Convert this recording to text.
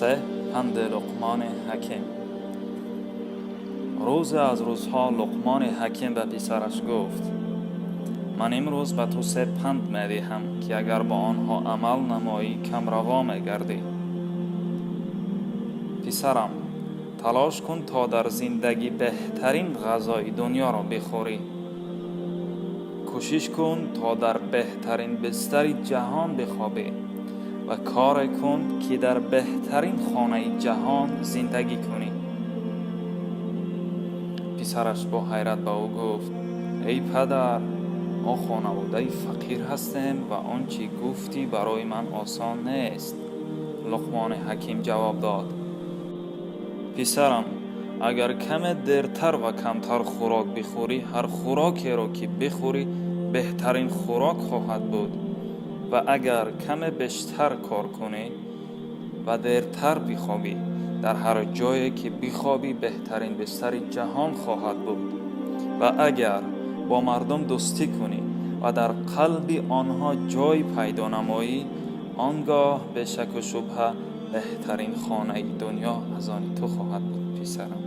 Се панди Луқмони Ҳаким. Рӯзе аз рӯзҳо Луқмони Ҳаким ба писараш гуфт: «Ман имрӯз ба ту се панд медиҳам, ки агар ба онҳо амал намоӣ, камраво мегардӣ. Писарам, талош кун, то дар зиндагӣ беҳтарин ғазои дунёро бихӯрӣ, кӯшиш кун, то дар беҳтарин бистари ҷаҳон бихобӣ ва коре кун, ки дар беҳтарин хонаи ҷаҳон зиндагӣ кунӣ». Писараш бо ҳайрат ба ӯ гуфт: «Эй падар, мо хонаводаи фақир ҳастем ва он чӣ гуфтӣ, барои ман осон нест». Луқмони Ҳаким ҷавоб дод: «Писарам, агар каме дертар ва камтар хӯрок бихӯрӣ, ҳар хӯрокеро ки бихӯрӣ, беҳтарин хӯрок хоҳад буд ва агар каме бештар кор кунӣ ва дертар бихобӣ, дар ҳар ҷое ки бихобӣ, беҳтарин бистари ҷаҳон хоҳад буд ва агар бо мардум дӯстӣ кунӣ ва дар қалби онҳо ҷой пайдо намоӣ, он гоҳ бешаку шубҳа беҳтарин хонаи дунё аз они ту хоҳад буд, писарам».